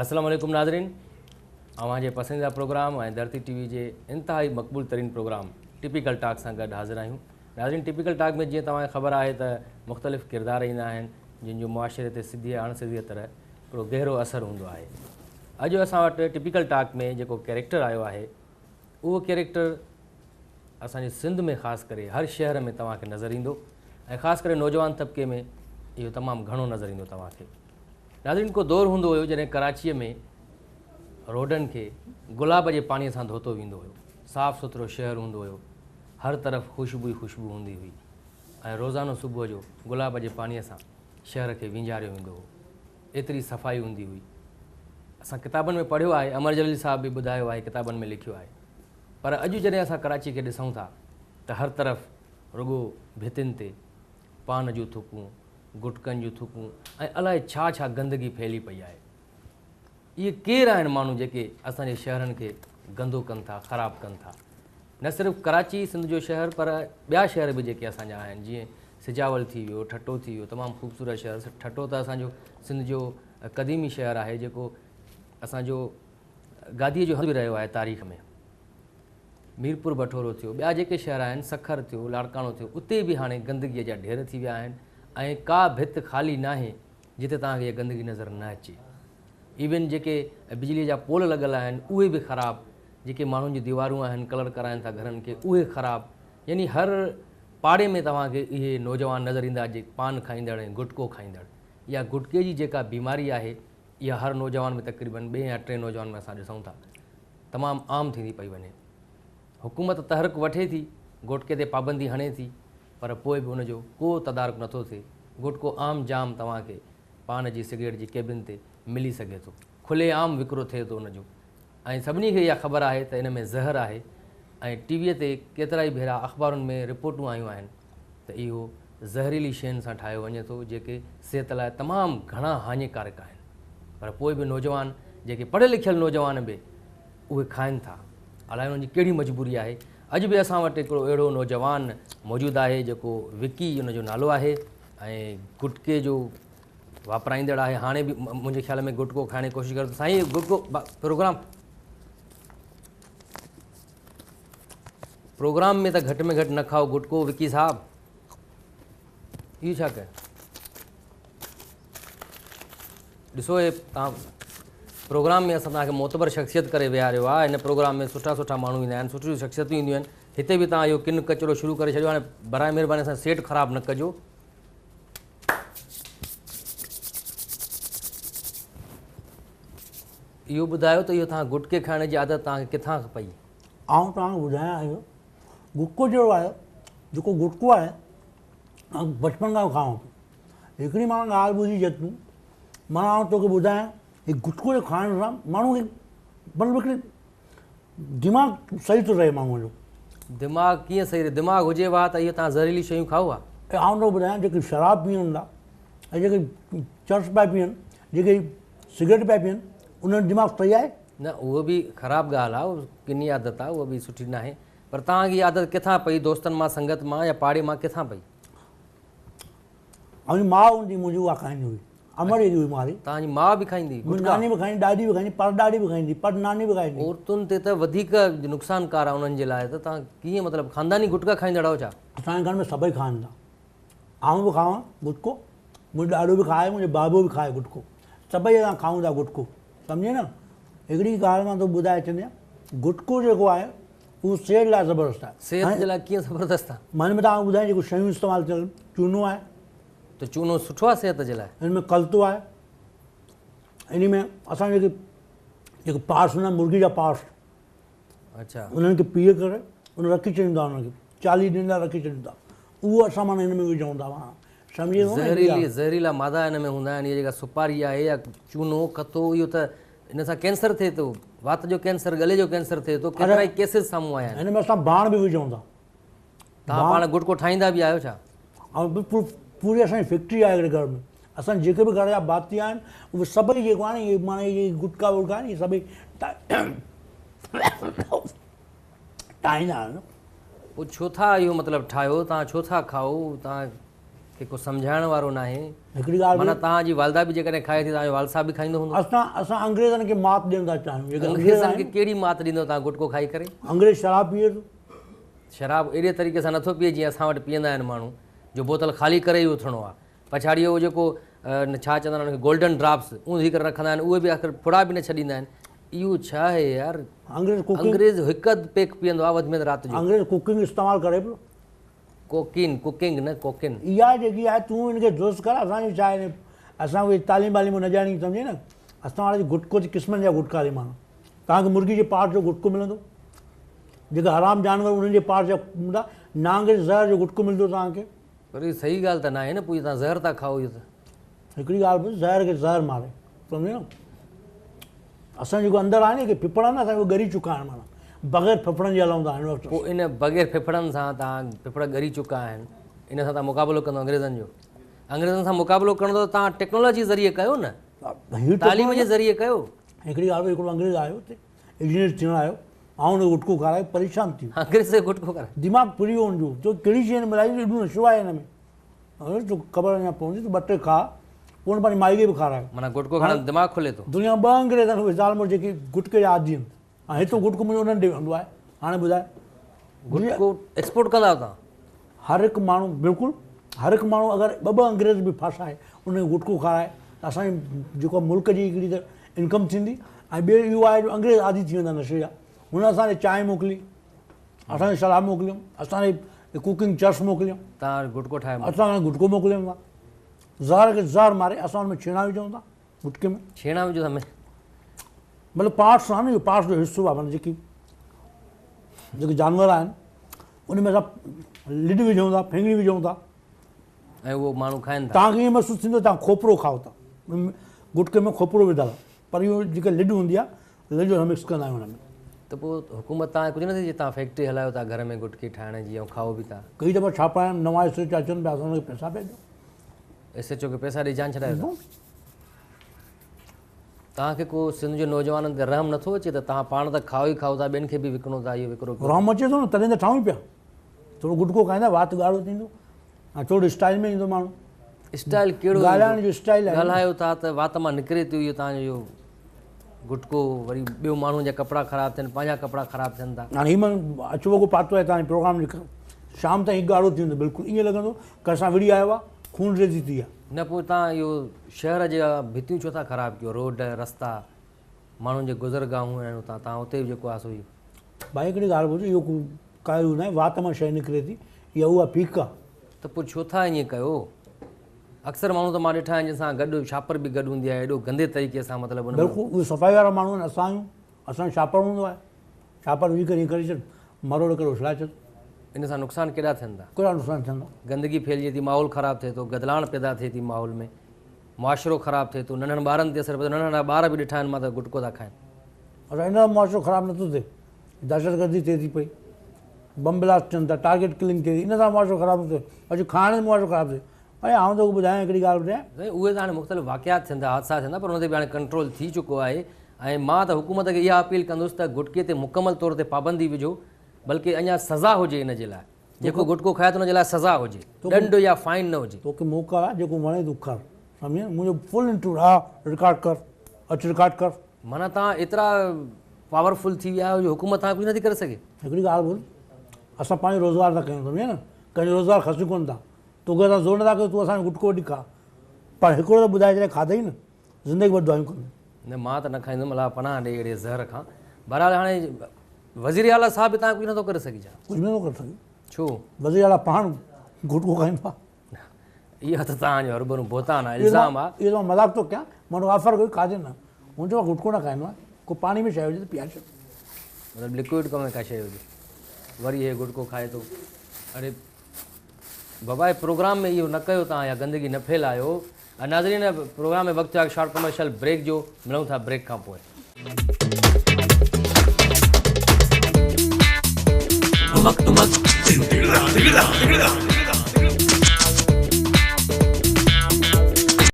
السلام عليڪم ناظرين اوهان جي پسنديده پروگرام ۽ ڌرتي ٽي وي جي انتهائي مقبول ترين پروگرام ٽپيڪل ٽاڪ سان گڏ حاضر آهيون. ناظرين ٽپيڪل ٽاڪ ۾ جيئن توهان کي خبر آهي ته مختلف ڪردار ايندا آهن جن جو معاشري تي سڌي يا اڻ سڌيء طرح هڪڙو گهرو اثر هوندو آهي. اڄ اسان وٽ ٽپيڪل ٽاڪ ۾ جيڪو ڪيريڪٽر آيو آهي اهو ڪيريڪٽر اسان جي سنڌ ۾ خاص ڪري هر شهر ۾ توهان کي نظر ايندو ۽ خاص ڪري نوجوان طبقي ۾ اهو تمام گهڻو نظر ايندو توهان کي. ناظرين ڪو دور هوندو هيو جڏهن ڪراچيء ۾ روڊن کي گلاب جي پاڻيء سان ڌوتو ويندو هيو. صاف سٿرو شهر هوندو هيو. هر طرف خوشبو ئي خوشبو هوندي هئي ۽ روزانو صبح جو گلاب جي پاڻيء سان شهر کي وينجهاريو ويندو هو. ايتري صفائي هوندي هئي. اسان ڪتابن ۾ پڙهيو آهي، امر جليل صاحب به ٻڌايو آهي، ڪتابن ۾ لکيو آهي. پر اڄ جڏهن اسان ڪراچي کي ڏسون ٿا ته هر طرف رڳو ڀتين تي پان جون ٿڪون، گٽڪن جون ٿڪون ۽ الائي ڇا ڇا گندگي ڦهلي پئي آهي. اهي ڪير آهن ماڻهو جيڪي اسان جي شهرن کي گندو ڪن ٿا، خراب ڪن ٿا. نه صرف ڪراچي سنڌ جو شهر پر ٻيا شهر به جيڪي اسان جا آهن جيئن سجاول ٿي ويو، ٺٽو ٿي ويو تمام خوبصورت شهر، ٺٽو ته اسان جو سنڌ جو قديمي شهر آهي جيڪو اسان جو گاديء جو هنڌ به رهيو آهي تاريخ ۾. ميرپور بٺورو ٿيو، ٻيا جيڪي شهر آهن سکر ٿيو، لاڙڪاڻو ٿيو اتي به هاڻي گندگيء جا ڍير ٿي ويا آهن ۽ ڪا ڀت خالي ناهي جتي توهان کي اها گندگي نظر نه اچي. ايون جيڪي بجليء جا پول لڳل آهن اهي به خراب، جيڪي ماڻهن جون ديوارون آهن ڪلر ڪرائن ٿا گهرن کي اهي خراب يعني هر پاڙي ۾ توهان کي اهي نوجوان نظر ايندا جيڪي پان کائيندڙ ۽ گٽڪو کائيندڙ. اها گٽڪي جي جيڪا بيماري آهي اها هر نوجوان ۾ تقريبن ٻئي يا ٽئين نوجوان ۾ اسان ڏسون ٿا تمام عام ٿيندي پئي وڃي. حڪومت تحرڪ وٺي ٿي، گٽڪي تي پابندي هڻي ٿي پر پوء به ان جو ڪو تدارڪ نٿو ٿئي. گٽڪو عام جام توهان کي پان جي سگريٽ جي ڪيبن تي ملي سگهي ٿو. کلي عام وڪرو ٿئي ٿو ان جو ۽ سڀني کي اها خبر آهي ته ان ۾ زهر آهي ۽ ٽي ويء تي ڪيترائي ڀيرا اخبارن ۾ رپورٽون آيون آهن ته اهو زهريلي شين سان ٺاهيو وڃي ٿو جيڪي صحت لاء تمام گهڻا هاڃيڪارڪ آهن پر پوء به نوجوان جيڪي پڙهيل لکيل نوجوان به اهي کائن ٿا الائي انهن جي ڪهڙي مجبوري آهي اڄ به اسان وٽ هڪڙو اهڙو نوجوان موجود آهي جيڪو وڪي ان جو نالو آهي ۽ گٽڪي جو واپرائيندڙ آهي هاڻي به منهنجي خيال ۾ گٽڪو کائڻ جي ڪوشش ڪري ٿو سائين گٽڪو پروگرام پروگرام ۾ ته گهٽ ۾ گهٽ نه کائو گٽڪو وڪي صاحب اهو ڇا ڪيو ڏسو هي تان پروگرام ۾ اسان توهان کي معتبر شخصيت ڪري ويهاريو آهي هن پروگرام ۾ سٺا سٺا ماڻهو ايندا آهن سٺيون شخصيتون اينديون آهن هتي به توهان اهو ڪن ڪچرو شروع ڪري ڇڏيو هاڻي برائي مهرباني سان سيٽ خراب نه ڪجو اهو ٻڌايو ته اهو توهان گٽڪي کائڻ جي عادت توهان کي ڪٿان پئي؟ آئون توهان کي ٻڌايان اهو گٽڪو جهڙو آهي جيڪو گٽڪو آهي آئون بچپن کان کاوان ٿو هڪڙي ماڻهو ڳالهه ٻڌي جي تون مانا آئون توکي ٻڌايان هي گٽڪو جي کائڻ سان ماڻهو کي مطلب هڪڙي دماغ صحيح ٿو رهي ماڻهوء جو. دماغ ڪيئن صحيح رهي؟ دماغ هجيو ها ته اهي توهان زهريلي شيون کائو ها. آئون ٿو ٻڌايان جيڪي شراب پيئن ٿا ۽ جيڪي چرس پيا پيئن، جيڪي سگريٽ پيا پيئن، انهن جو دماغ صحيح آهي؟ نه اهو به خراب ڳالهه آهي، اهو ڪني عادت آهي، اها به سٺي ناهي. پر توهان کي اها عادت ڪٿان پئي؟ دوستن مان، سنگت مان يا پاڙي مان ڪٿان پئي؟ منهنجي ماء هوندي منهنجي اها کائيندي هئي. امڙ ايڏي هئي ماري. توهان جي ماء به کائيندي هئي گٽڪا؟ ناني به کائيندي، ڏاڏي به کائيندي، پر ڏاڏي به کائيندي، پر ناني به کائيندي. عورتن تي ته وڌيڪ نقصانڪار آهي انهن جي لاء ته توهان ڪيئن مطلب خانداني گٽڪا کائيندڙ آهيو ڇا؟ اسان جي گهر ۾ سڀئي کائن ٿا. آئون به کاوان گٽڪو، منهنجو ڏاڏو به کائي، منهنجو بابو به کائي گٽڪو. سڀئي اسان کائون ٿا گٽڪو. سمجهين نه؟ هڪڙي ڳالهه مان توکي ٻڌائي ڇڏيان، گٽڪو جيڪو آهي اهو صحت لاء زبردست آهي. صحت جي لاء ڪيئن زبردست آهي؟ معنيٰ مان توهان کي ٻڌايان جيڪو شيون استعمال ٿيل چونو آهي. ته چونو سٺو آهي صحت جي لاء؟ ان ۾ ڪلتو آهي. ان ۾ اسان جيڪي جيڪي پارس هوندا آهن مرغي جا پارس اڇا انهن کي پيهي ڪري ان رکي ڇڏيون ٿا انهن کي چاليهه ڏينهن لاء رکي ڇڏيون ٿا اهو اسان معنيٰ هن ۾ وجهون ٿا معنيٰ سمجهي ٿو نه زهريلي زهريلا مادا ان ۾ هوندا آهن اها جيڪا سپاري آهي يا چونو کٿو اهو ته ان سان ڪينسر ٿئي ٿو وات جو ڪينسر ڳلي جو ڪينسر ٿئي ٿو ڪيترا ئي ڪيسز سامهون آيا آهن هن ۾ اسان ڀاڻ به وجهون ٿا توهان پاڻ گٽڪو ٺاهيندا به آهيو ڇا؟ ها بلڪل پوري اسان جي فيڪٽري آهي هڪڙي گهر ۾ اسان جيڪي به گهر جا ڀاتي آهن اهي سڀئي جيڪو آهن اهي معنيٰ اهي گٽڪا وٽڪا آهن اهي سڀئي ٺاهيندا آهن. پوء ڇو ٿا اهو مطلب ٺاهيو توهان ڇو ٿا کائو توهان کي ڪو سمجهائڻ وارو ناهي. هڪڙي ڳالهه معنيٰ توهان جي والده به جيڪڏهن کائي ٿي توهان جو والد صاحب به کائيندو هوندو. اسان اسان انگريزن کي مات ڏيڻ ٿا چاهيون. جيڪي انگريزن کي ڪهڙي مات ڏيندو توهان گٽڪو کائي ڪري؟ انگريز شراب پيئي ٿو. شراب اهڙي طريقي سان نٿو پيئي جيئن اسان وٽ پيئندا آهن ماڻهو جو بوتل خالي ڪري ئي اٿڻو آهي. پڇاڙيء اهو جيڪو ڇا چوندا آهن ان کي گولڊن ڊراپس اونڌي ڪري رکندا آهن اهي به آخر ڦڙا به نه ڇڏيندا آهن. اهو ڇا آهي يار؟ انگريز ڪوڪنگ انگريز هڪ اڌ پيڪ پيئندو آهي وڌ ۾ وڌ رات جو. انگريز ڪوڪنگ استعمال ڪري پيو. ڪوڪين، ڪوڪنگ نه ڪوڪين. اها جيڪي آهي تون ان کي درست ڪر اسان جو ڇا آهي اسان اهي تعليم واليم نه ڄاڻي سمجهين نه اسان وارا گٽڪو جي قسمن جا گٽڪا اٿئي ماڻهو توهان کي مرغي جي پاٽ جو گٽڪو ملندو جيڪا حرام جانور انهن جي پاٽ جا هوندا نانگ جي زهر جو گٽڪو ملندو توهان کي. پر اهي صحيح ڳالهه ته ناهي نه پوء توهان زهر ٿا کائو اهو ته. هڪڙي ڳالهه ٻڌ زهر کي زهر ماري سمجهين نه اسان جيڪو اندر آهي نه جيڪي ڦڦڙ آهن نه اسان اهي ڳري چڪا آهن معنيٰ بغير ڦڦڙن جي هلون ٿا هن وقت. پوء ان بغير ڦڦڙن سان توهان ڦڦڙ ڳري چڪا آهن ان سان توهان مقابلو ڪندو انگريزن جو انگريزن سان مقابلو ڪرڻو ته توهان ٽيڪنالاجي ذريعي ڪيو نه تعليم جي ذريعي ڪيو. هڪڙي ڳالهه ٻڌ هڪڙو انگريز آيو هتي انجنيئر ٿيڻ آيو آئون هن کي گٽڪو کارايو پريشان ٿي ويو. انگريز کي گٽڪو کارايو. دماغ ڦري ويو هن جو چيو ڪهڙي شيء هن ملائي ايڏو نشو آهي هن ۾. توکي خبر اڃا پوندي تون ٻه ٽي کاء پوء هن پنهنجي مائي کي به کارايو. معنيٰ گٽڪو کائڻ سان دماغ کلي ٿو. دنيا ۾ ٻه انگريز آهن اهي زال مڙس جيڪي گٽڪي جا عادي آهن ۽ هتو گٽڪو منهنجو انهن ڏي ويندو آهي. هاڻي ٻڌاء. گٽڪو ايڪسپورٽ ڪندا آهيو توهان؟ هر هڪ ماڻهو بلڪل هر هڪ ماڻهو اگر ٻه ٻه انگريز به ڦاسائي انهن کي گٽڪو کارائي ته اسان جي جيڪو ملڪ جي هڪڙي ته انڪم ٿيندي ۽ ٻيو اهو آهي جو انگريز عادي ٿي ويندا نشي جا. هن اسان ڏي چانهه موڪلي. اسان کي شراب موڪليو، اسان کي ڪوڪنگ چرس موڪليو، توهان گٽڪو ٺاهي موڪليو، اسان کي گٽڪو موڪليو ٿا، زهر کي زهر ماري اسان ان ۾ ڇيڻا وجهون ٿا گٽڪي ۾. ڇيڻا وجهو ٿا ۾؟ مطلب پارٽس آهن اهو پارٽس جو حصو آهي معنيٰ جيڪي جيڪي جانور آهن ان ۾ اسان لڏ وجهون ٿا، ڦينگڙي وجهون ٿا. ۽ اهو ماڻهو کائن ٿا. توهان کي ائين محسوس ٿيندو توهان کوپرو کائو ٿا، گٽڪي ۾ کوپرو وڌل آهي پر اهو جيڪا لڏ هوندي آهي لڄ اسان مڪس ڪندا آهيون ان ۾. ته پوء حڪومت توهان کي ڪجهه نٿي چئي توهان فيڪٽري هلايو ٿا گهر ۾ گٽڪي ٺاهڻ جي ۽ کائو به ٿا. ڪئي دفعا ڇاپا آيا آهن نوان ايس ايچ او اچن پيا اسان انهن کي پئسا پيا ڏيون. ايس ايچ او کي پئسا ڏئي جان ڇڏايو ٿا. توهان کي ڪو سنڌ جي نوجوانن تي رحم نٿو اچي ته توهان پاڻ ته کائو ئي کائو ٿا ٻين کي به وڪڻو ٿا اهو وڪرو ڪيو. رحم اچي ٿو نه تڏهن ته ٺاهيون ئي پيا. ٿورو گٽڪو کائيندا وات ڳاڙهو ٿيندو ۽ ٿورو اسٽائل ۾ ايندو ماڻهو. اسٽائل ڪهڙو ايندو؟ ڳالهائڻ جو اسٽائل آهي. ڳالهايو ٿا ته وات مان نڪري ٿو اهو توهان جو اهو گٽڪو وري ٻيو ماڻهن جا ڪپڙا خراب ٿين پنهنجا ڪپڙا خراب ٿين ٿا. هاڻي هي مان اڇو وڳو پاتو آهي توهان جي پروگرام جي ڪري شام تائين هي ڳاڙهو ٿي ويندو بلڪل ائين لڳندو ڪنهن سان وڙهي آيو آهي خون ريزي ٿي آهي. نه پوء توهان اهو شهر جا ڀتيون ڇو ٿا خراب ڪيو روڊ رستا ماڻهن جي گذرگاهون آهن اتان توهان اتي به جيڪو آهي سو اهو. ڀائي هڪڙي ڳالهه ٻڌ اهو ڪو ڪايو ناهي وات مان شيء نڪري ٿي اها اها پيڪ آ. ته پوء ڇو ٿا ائين ڪيو؟ اڪثر ماڻهو ته مان ڏٺا آهن جن سان گڏ شاپر به گڏ هوندي آهي ايڏو گندي طريقي سان مطلب ان ۾. بلڪل اهي صفائي وارا ماڻهو آهن اسان آهيون اسان جو شاپر هوندو آهي شاپر وجهي ڪري ائين ڪري ڇڏ مروڙ ڪري اڇلائي ڇڏ. ان سان نقصان ڪيڏا ٿين ٿا؟ ڪهڙا نقصان ٿين ٿا؟ گندگي ڦهلجي ٿي ماحول خراب ٿئي ٿو گدلاڻ پيدا ٿئي ٿي ماحول ۾ معاشرو خراب ٿئي ٿو ننڍن ٻارن تي اثر پئي ٿو ننڍا ننڍا ٻار به ڏٺا آهن مان ته گٽڪو ٿا کائن. اڇا ان سان معاشرو خراب نٿو ٿئي دهشتگردي ٿئي ٿي پئي، بم بلاسٽ ٿين ٿا، ٽارگيٽ ڪلنگ ٿئي ٿي، ان سان معاشرو خراب نٿو ٿئي، اچ کائڻ سان معاشرو خراب ٿئي. اڙي آئون توکي ٻڌايان هڪڙي ڳالهه ٻڌايان. سائين اهي ته هاڻي مختلف واقعات ٿين ٿا، حادثا ٿين ٿا پر ان تي به هاڻي ڪنٽرول ٿي چڪو آهي ۽ مان ته حڪومت کي اها اپيل ڪندس ته گٽڪي تي مڪمل طور تي پابندي وجهو بلڪه اڃا سزا هجي ان جي لاء جيڪو گٽڪو کائي ٿو ان جي لاء سزا هجي ڏنڊ يا فائن نه هجي. توکي موڪل آ جيڪو وڻي تون کر سمجهين منهنجو فل انٽرويو آ رڪارڊ ڪر اچ رڪارڊ ڪر. معنيٰ توهان ايترا پاورفل ٿي ويا آهيو جو حڪومت توهان کي ڪجهه نٿي ڪري سگهي. هڪڙي ڳالهه ٻڌ اسان پنهنجو روزگار ٿا ڪيون سمجهين نه ڪنهن جو روزگار کسيون ڪونه ٿا توکي اسان زور نٿا ڪيون تون اسان جو گٽڪو وٺي کاء پر هڪڙو ته ٻڌائي جڏهن کاڌئي نه زندگي ڀر دعائون ڪندين. نه مان ته نه کائيندم الله پناهه ڏي اهڙي زهر کان بهرحال هاڻي وزير اعليٰ صاحب به توهان کي ڪجهه نٿو ڪري سگهي ڇا؟ ڪجهه نٿو ڪري سگهي. ڇو؟ وزير اعليٰ پاڻ گٽڪو کائيندو آهي. اهو ته توهان جو هرڀرو بهتان آهي، الزام آهي. اهو ته مان مذاق ٿو ڪيان، مان هن کي آفر ڪئي کاڌي نه. هن چيو مان گٽڪو نه کائيندو آهيان، ڪو پاڻي ۾ شيء هجي ته پياري ڇڏ. مطلب لڪوئڊ ۾ ڪا شيء هجي. وري هي گٽڪو کائي ٿو. اڙي بابا هي پروگرام ۾ اهو نه ڪيو توهان اها گندگي نه ڦهلايو. ناظرين پروگرام ۾ وقت ٿيو آهي شارٽ ڪمرشل بريڪ جو، ملون ٿا بريڪ کان پوء. ٺمڪ ٺمڪ.